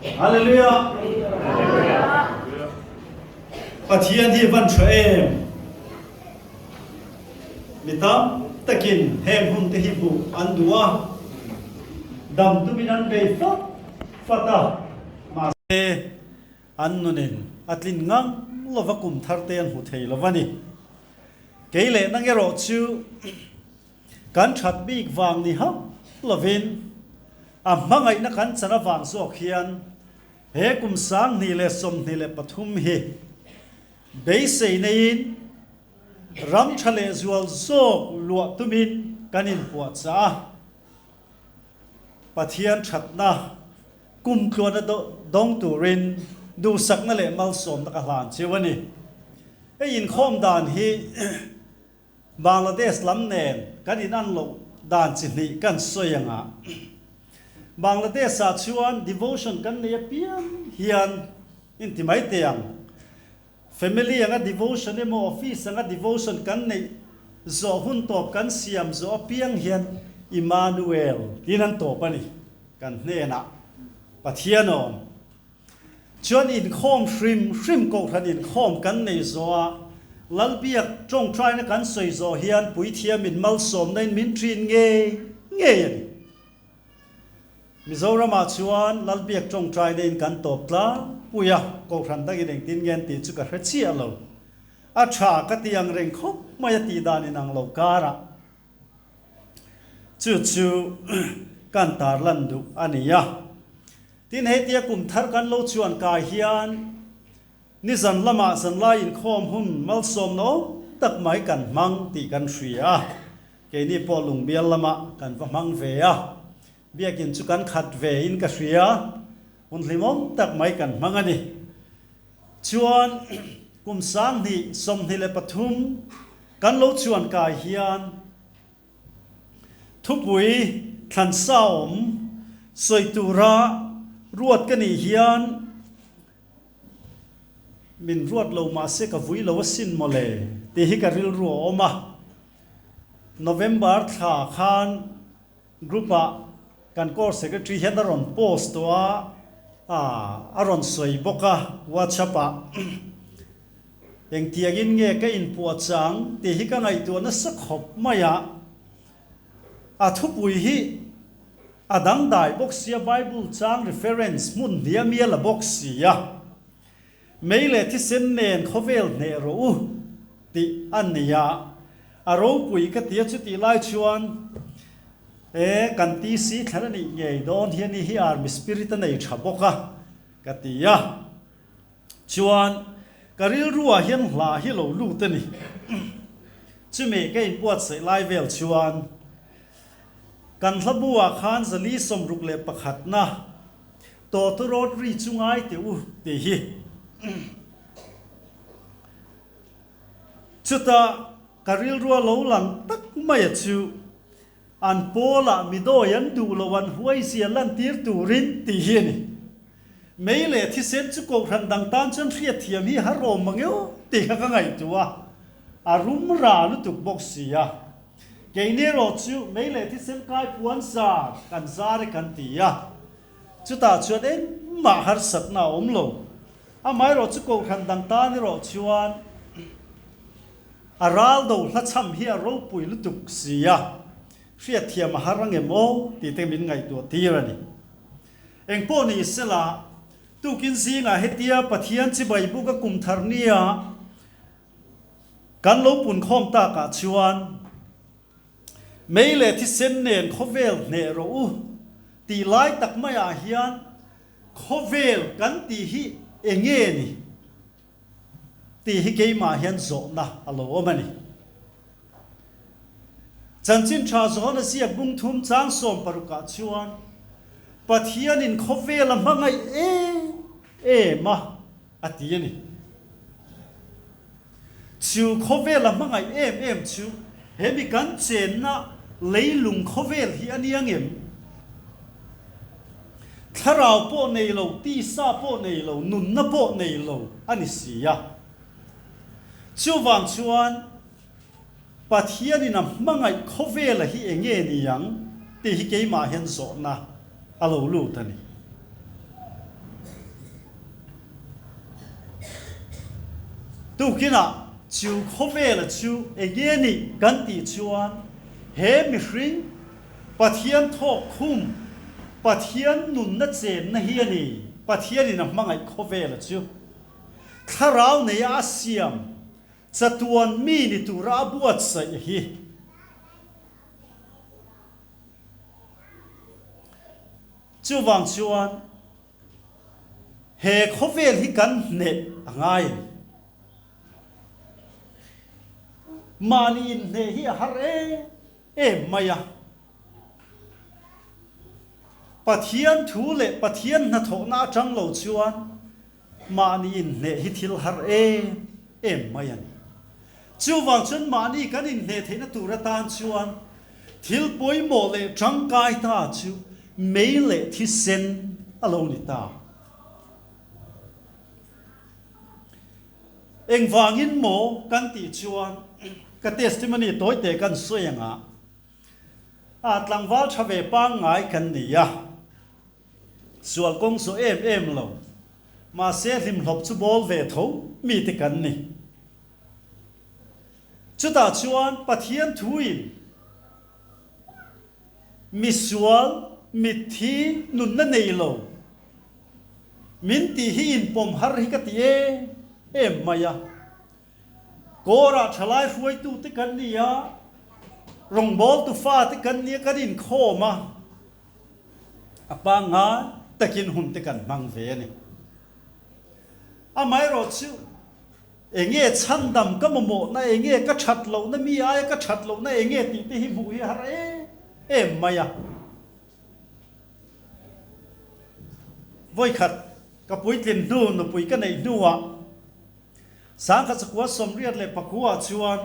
Hallelujah! Pathian hi van tha em? Mi tam takin heng hun te hi hmuh an duh a, dam tumin an bei fat fat a, mahse an nunin a tlin ngang lova kum thar te an hmu thei lo a ni. Kei leh nang erawh chu kan that bik vang ni hauh lovin a hmangaihna kan chan avang zawk hian he kum 2023 hi beisei neiin Ram tha leh zual zawk luah tumin kan inpuahchah a, Pathian thatna kumtluana dawng turin duhsakna leh malsawmna ka hlan cheu a ni. Hei inkhawm dan hi Bangladesh lam nen kan inan loh dan chi hnih kan sawi ang a. Bangladesh-ah chuan devotion kan nei apiang hian inti mai teh ang. Family anga devotion emaw office anga devotion kan neih zawh hun tawp kan siam zawh apiang hian Immanuel tiin an tawp a ni. Kan hnenah Pathian awm. Chuan inkhawm hrim hrim kohhran inkhawm kan nei zawh a, Lalbiak tawngtaina kan sawi zawh hian Puithiamin malsawmna in min thin ngei ngei a ni. Mizoramah chuan Lalbiak tawngtaina in kan tawp tlangpui a, Kohhran dangin engtin nge an tih chu ka hre chiah lo. A tha ka ti ang reng khawp mai a tih dan in ang lo karah chu chu kan tarlan duh a ni a. Tin hetia kum thar kan lo chuan kai hian nizan lamah zanlai inkhawm hun malsawmna awm tak mai kan hmang tih kan hria a. Keini pawh lungbial lamah kan va hmang ve a, biakin chu kan khat ve in ka hria, hun hlimawm tak mai kan hmang a ni. Chuan kum 2023 kan lo chuan kai hian thupui thlansa awm sawi tura ruat ka nih hian min ruat lo mahse ka vui lo asin mawle tih hi ka rilru a awm a. November thla khan group ah kan course secretary hian a rawn post tawh a, a rawn sawi bawk a WhatsApp ah. Engtiangin nge ka inpuah chang tih hi ka ngaihtuah nasa khawp mai a. A thupui hi a dangdai bawk sia Bible chang reference hmun hniam hi a la bawk sia. Mei leh thisen nen khawvel hneh rawh u tih a ni a, a ropui ka ti a chutih lai chuan e kan TC thlan a nih ngei dawn hi a ni hi army spirit a nei tha bawk a ka ti a, chuan ka rilruah hian hla hi lo lut a ni. Chumi ka inbuatsaih lai vel chuan kan hla buah khan 461 na Tawtu rawt ri chu ngai teh u tih hi. Chutah ka rilrua lo lang tak mai a chu an pawlah mi dawi an duh lo an huaizia lantir turin tih hi a ni. Mei leh thisen chu kohhran dang tan chuan hriatthiam hi har awm mang eo tih kha ka ngaihtuah a, a rum ra lutuk bawk si a. Keini erawh chu mei leh thisen kai puan zar kan zar e kan ti a. Chutah chuan engmah harsatna a awm lo. Amaherawh chu kohhran dang tan erawh chuan a ral do hlachham hi a ropui lutuk si a, hriatthiam a har angem aw tih te min ngaihtuah tir a ni. Engpawh ni sela, tukin zingah hetia Pathian chibai buka kum thar nia kan lo punkhawm takah chuan, Mei leh thisen nen khawvel hneh rawh u tih lai tak maiah hian khawvel kan tih hi eng nge ni tih hi keimah hian zawhna a lo awm a ni. Chanchin tha Johana ziak bung thum chang sawm parukah chuan Pathianin khawvel a hmangaih em em a a ti a ni. Chu khawvel a hmangaih em em chu he mi kan chenna leilung khawvel hi a nia ngem? Thlarau pawh nei lo, tisa pawh nei lo, nunna pawh nei lo a ni si a. Chuvang chuan Pathianin a hmangaih khawvela hi eng nge ni ang tih hi keimah hian zawhna a lo lut a ni. Tukinah chu khawvela chu enge nih kan tih chuan he mihring Pathian thawk khum, Pathian nunna chenna hi a ni. Pathianin a hmangaih khawvela chu thlarau neia a siam chatuan mi ni tura a buatsaih hi. Chuvang chuan he khawvel hi kan hneh a ngai a ni. Mahni inhneh hi a har em em mai a. Pathian thu leh Pathian hnathawhna atang lo chuan Mahni inhneh hi thil har em em mai a ni. Chuvang chuan mahni kan inhneh theihna tur atan chuan thil pawimawh leh tangkai ta chu mei leh thisen a lo ni ta. Engvangin maw kan tih chuan ka testimony tawite kan sawi anga a tlangval tha ve pangngai kan ni a. Sual kawng saw em em lo. Mahse hlimhlawp chu bawl ve tho mi te kan ni. Chutah chuan Pathian thuin misual, mitthi, nunna nei lo min tih hi inpawm har hi ka ti em em mai a. Kawrah thalai hruaitute kan ni a, rawngbawltu fate kan ni a, kan inkhawm a. A pangngai takin hun te kan hmang ve a ni. Amaherawh chu enge chhandam ka mamawhna, enge ka that lohna, mi aia ka that lohna enge tih te hi hmuh hi a har em em mai a. Vawikhat ka puitlin hnu, nupui ka neih hnuah Sangkhat Sakua 84 ah chuan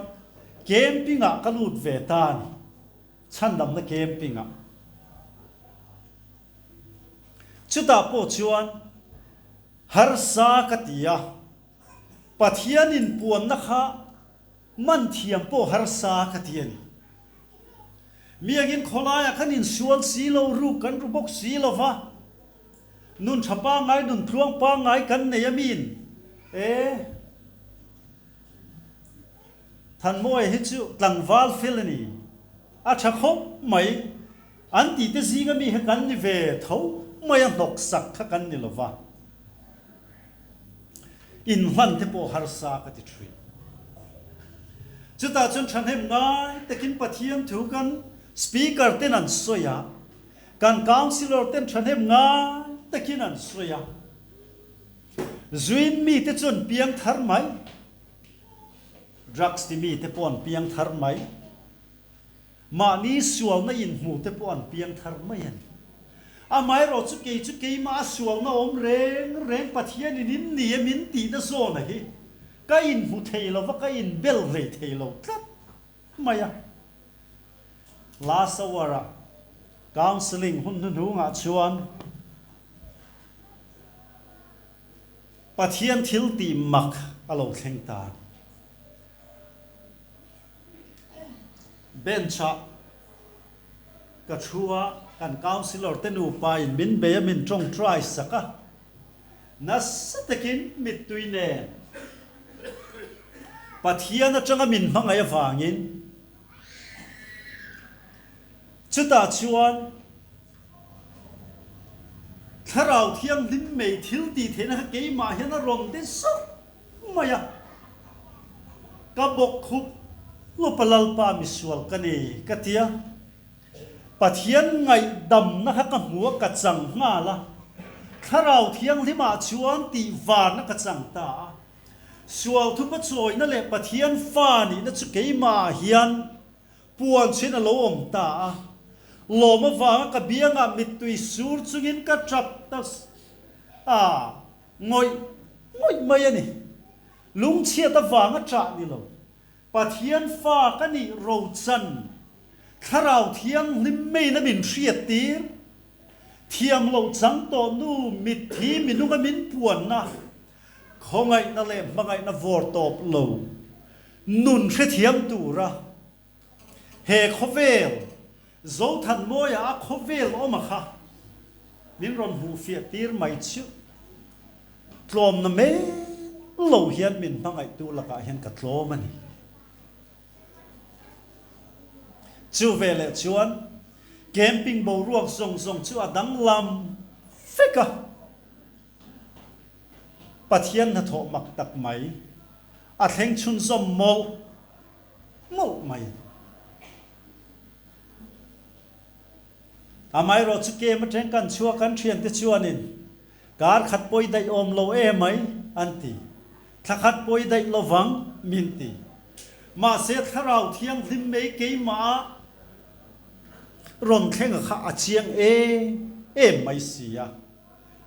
camping ah ka lut ve ta a ni. Chhandamna camping ah. Chutah pawh chuan harsa ka ti a, Pathian inpuanna kha man thiam pawh harsa ka ti a ni. Miangin khawlaiah khan insual si lo, ruk kan ru bawk si lo va, nun tha pangngai, nun tluang pangngai kan nei a min e. Thanmawia hi chu tlangval fel a ni. A tha khawp mai. An tih te zinga mi kha kan ni ve tho mai a, hnawk sak kha kan ni lova. Inhlan te pawh harsa ka ti thin. Chutah chuan thahnem ngai takin Pathian thu kan Speaker ten an sawi a, kan Councillor ten thahnem ngai takin an sawi a. Zuin mite chuan piang thar mai. Drugs ti mi te pawh an piang thar mai. Mahni sualna inhmu te pawh an piang thar mai a ni. Amaherawh chu kei chu keimah a sualna awm reng reng Pathianin in ni em in tihna zawna hi ka inhmu thei lo va, ka inbel hlei thei lo tlat mai a. Last hour-a counselling hun hnuhnungah chuan Pathian thil tih mak a lo thleng ta. Bench-ah ka thu a, kan councillor te nupa in min bei a, min tawngtai sak a. Nasa takin mittui nen Pathian atanga min hmangaih avangin chutah chuan Thlarau Thianghlim mei thil tih theihna kha keimah hian a rawn de zauh mai a. Ka bawk khup lupa Lalpa misual ka ni ka ti a. Pathian ngaihdamna kha ka hmu a, ka chang nghal a. Thlarau Thianghlimah chuan tih varna ka chang ta a. Sual thupa chawina leh Pathian fa nihna chu keimah hian Puan chin a lo awm ta a, lawm avanga ka biangah mittui sur chungin ka tap ta a, ngawih ngawih mai a ni. Lungchhiat avanga ṭah ni lo, Pathian fa ka nih rochan, Thlarau Thianghlim meiin a min hriat tir, thiam loh chang tawh nu mitthi minunga min puanna, khawngaihna leh hmangaihna vawr tawp lo, Nun hrethiam tura he khawvel Zothanmawia a khawvel awm a kha min rawn hmuhfiah tir mai chu tlawmna men lo hian min hmangaihtu lakah hian ka tlawm a ni. Chu veleh chuan camping boruak zawng zawng chu a danglam vek a. Pathian hnathawh mak tak mai a thleng chhunzawm mawlh mawlh mai. Amaherawh chu kem atang kan chhuak kan thiante chuanin kar khat pawi daih awm lo e mai an ti. Thla khat pawi daih lovang min ti. Mahse thlarau thianghlim mai keimah a rawn thlenga kha a chiang em em mai si a.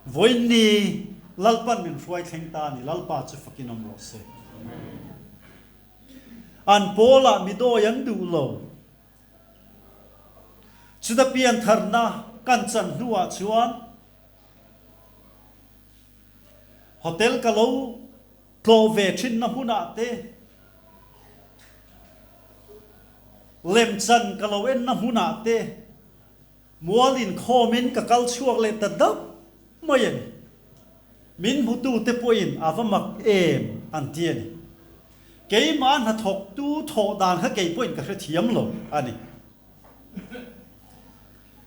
Vawiinni Lalpan min hruai thleng ta a ni, Lalpa chu fakin awm rawh se. An pawlah mi dawi an duh lo. Chuta piantharna kan chan hnuah chuan hotel ka lo tlawh ve thinna hmunah te, lemchan ka lo enna hmunah te Mual inkhawmin ka kal chhuak leh ta dap mai a ni. Min hmutute pawhin a va mak em an ti a ni. Keimah hnathawktu thawh dan kha kei pawhin ka hrethiam lo a ni.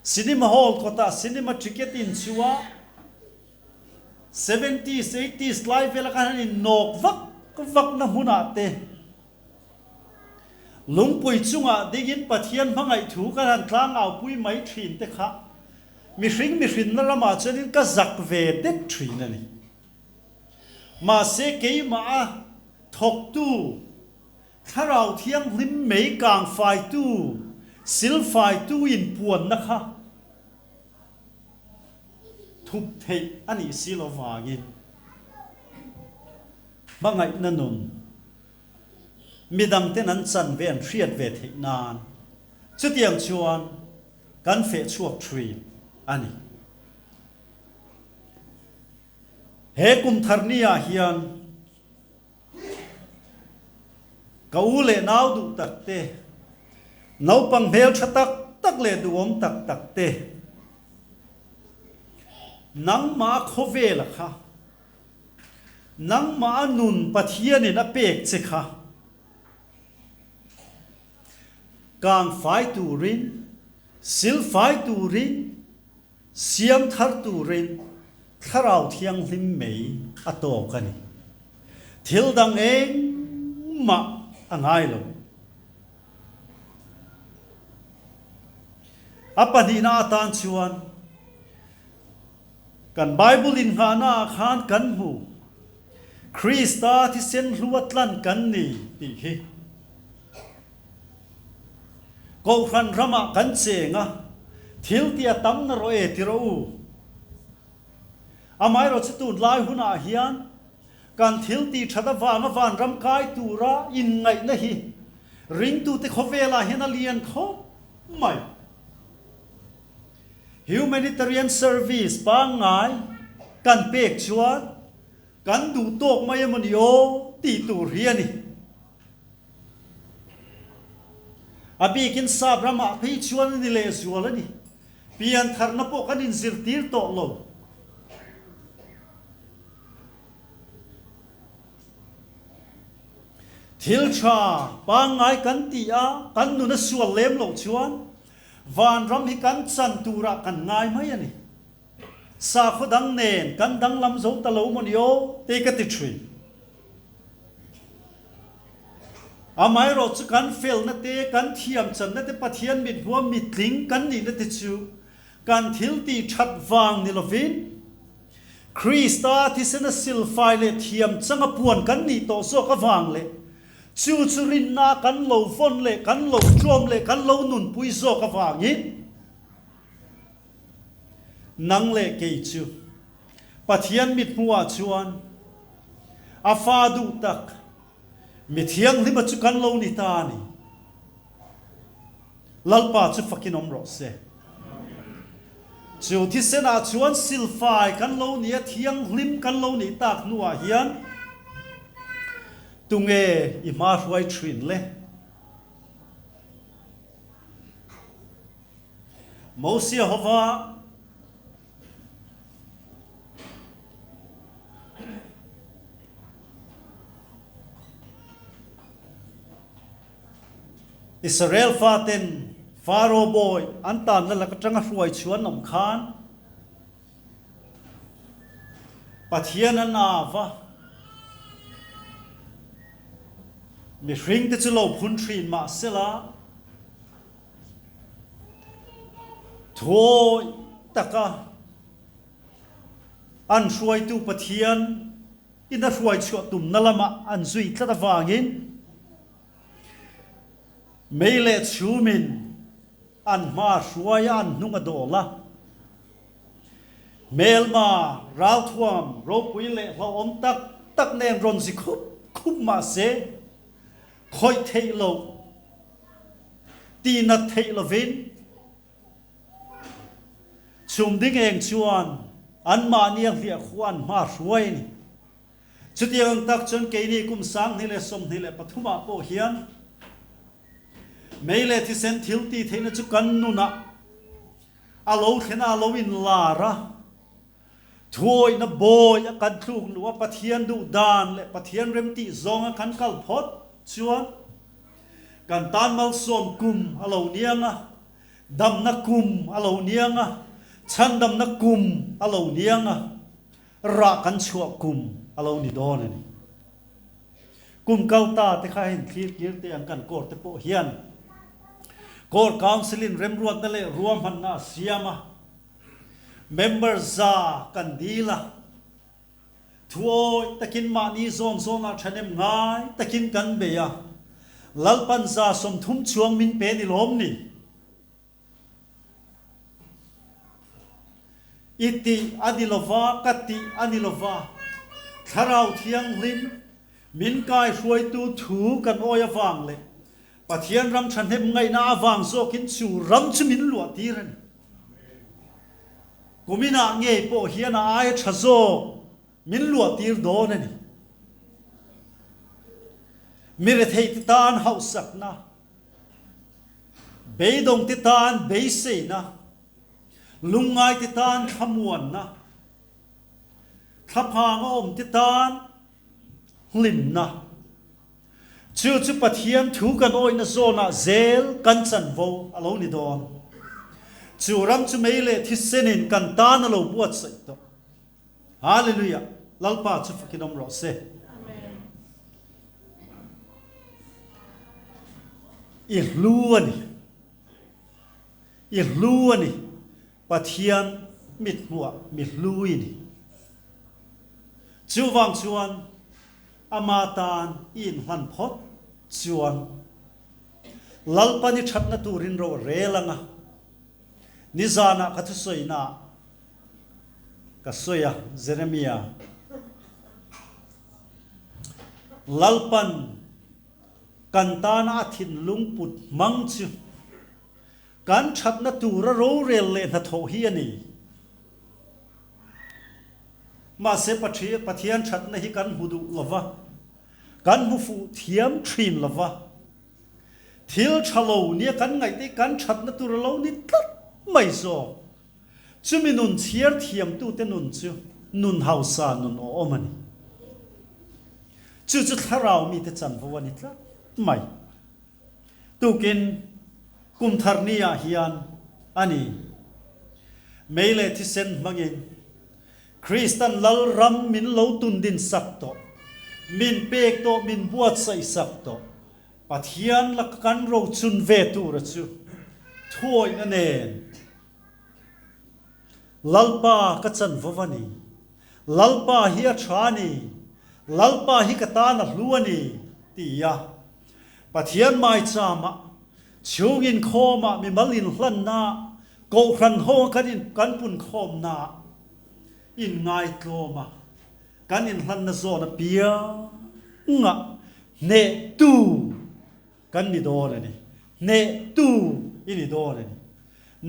Cinema hall kawtah cinema ticket inchhuah seventies, eighties lai vela khan an innawk vak vakna hmunah te, Lungpui chungah dingin Pathian hmangaih thu kan han tlangaupui mai thin te kha mihring mihrinna ramah chuanin ka zak ve det thin a ni. Mahse keimah a thawktu, Thlarau Thianghlim mei kangfaitu, silfaitu inpuanna kha thup theih a nih si lo vangin hmangaihna nun Midangten an chan ve an hriat ve theih nan chutiang chuan kan feh chhuak thin a ni. He kum thar ni ah hian ka u leh nau duh tak te, naupang hmeltha tak tak leh duhawm tak tak te, nangmah khawvela kha Nangmah a nun Pathianin a pek che kha kang fai turin, sil fai turin, siam thar turin Thlarau Thianghlim mei a tawk a ni. Thil dang engmah a ngai lo. A pahnihna atan chuan Kan Bible inngahna ah khan kan hmu, Krista thisen hlu a tlan kan ni tih hi. Kohhran ramah kan cheng a, thil tih a tam na rawh e ti rawh u. Amaherawh chu tunlai hunah hian kan thil tih that avanga vanram kai tura inngaihna hi ringtute khawvelah hian a lian khawp mai. Humanitarian service pangngai kan pek chuan kan duh tawk mai emaw ni aw tih tur hi a ni. A bikin sap ramah phei chuan a ni lehzual a ni. Piantharna pawh kan inzirtir tawh lo. Thil tha pangngai kan tih a, kan nun a sual lem loh chuan Vanram hi kan chan turah kan ngai mai a ni. Sakhaw dang nen kan danglam zo ta lo maw ni aw tei ka ti thin. Amaherawh chu kan felna te, kan thiam channa te, Pathian mit hmua mitling kan nihna te chu kan thil tih that vang ni lovin Krista thisena silfai leh thiam changa puan kan nih tawh zawk avang leh Chu chu rinna kan lo vawn leh kan lo tlawm leh kan lo nunpui zawk avangin nang leh kei chu Pathian mithmuhah chuan a fa duh tak mi thianghlima chu kan lo ni ta a ni. Lalpa chu fakin awm rawh se. Chu thisenah chuan silfai kan lo nih a, thianghlim kan lo nih tak hnuah hian tunge i hma hruai thin le? Mosia hova Israel faten Faro bawi an tanna lak atanga hruai chhuan awm khan Pathian an au va, mihringte chu lo phun thin mah sela, thuawi taka an hruaitu Pathian in a hruai chhuah tumna lamah an zui tlat avangin mei leh chhumin an hma hruai a, an hnung a dawl a. Hmelma ralthuam ropui leh hlauhawm tak tak nen rawn zi khup khup mah se, khawih theih loh, tihnat theih lovin chhum ding eng chuan anmahni a hliah khuah an hma hruai a ni. Chutiang ang tak chuan keini kum 2023 ah pawh hian mei leh thisen thil tih theihna chu kan nunah a lo thlen a, a lo inlar a. Thuawihna bawi a kan tluk luh a, Pathian duh dan leh Pathian remtih zawnga kan kal phawt chuan kan tan malsawm kum a lo niang a, damna kum a lo niang a, chhandamna kum a lo niang a, rah kan chhuah kum a lo ni dawn a ni. Kum kal ta te kha heng thlir kir te ang kan court te pawh hian Court Council in remruatna leh ruahmanna a siam a, Member za kan dil a, thuawi takin mahni zawn zawnah thahnem ngai takin kan bei a, Lalpan za 30 chuang min pe ni lawm ni? I tih a ni lova, ka tih a ni lova, Thlarau Thianghlim min kaihruaitu thu kan awi avang leh Pathian ram thahnem ngaihna avang zawkin chu ram chu min luah tir a ni. Kuminah ngei pawh hian a aia tha zawk min luah tir dawn a ni. Mi retheite tan hauhsakna, beidawngte tan beiseina, lungngaite tan thlamuanna, thlaphanga awmte tan hlimna, Chu chu Pathian thu kan awihna zawnah zel kan chanvo a lo ni dawn. Chu ram chu mei leh thisenin kan tan a lo buatsaih tawh. Hallelujah! Lalpa chu fakin awm rawh se. I hlu a ni. I hlu a ni. Pathian mithmuah mi hlu i ni. Chuvang chuan ama tan i inhlan phawt chuan Lalpan i thatna turin ro a rel ang a. Nizanah ka thusawinaah ka sawi a, Jeremia, Lalpan kan tana a thinlung put hmang chu Kan thatna tura rorel leh hnathawh hi a ni. Mahse Pathian thatna hi kan hmu duh lo va, kan hmu fuh thiam thin lo va. Thil tha lo nia kan ngaih te hi kan thatna tur a lo ni tlat mai zawk. Chumi nun chhiar thiamtute nun chu nun hausa nun awm a ni. Chu chu thlarau mite chanvo a ni tlat mai. Tukin kum thar ni ah hian a ni. Mei leh thisen hmangin Kristan Lalram min lo tun din sak tawh, min pek tawh, min buatsaih sak tawh. Pathian laka kan rochun ve tura chu thuawihna nen Lalpa ka chanvo a ni. Lalpa hi a tha a ni, Lalpa hi ka tan a hlu a ni, ti a. Pathian maichama chhung inkhawma mimal inhlanna Kohhran ho kan in kan punkhawmna inngaitlawma kan inhlanna zawn apiangah hnehtu kan ni dawn a ni. Hnehtu i ni dawn a ni.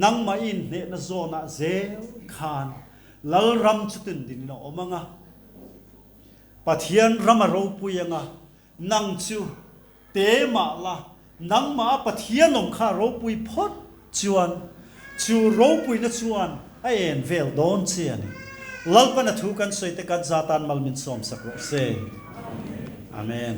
Nangmah i inhnehna zawnah zel khan Lalram chu tundinin a awm ang a, Pathian ram a ropui ang a, Nang chu te mah la, nangmah a Pathian awm kha ropui phawt chuan chu ropuina chuan a en vel dawn che a ni. Lalpan a thu kan sawi te kan za tan mal min sawmsak rawh se. Amen.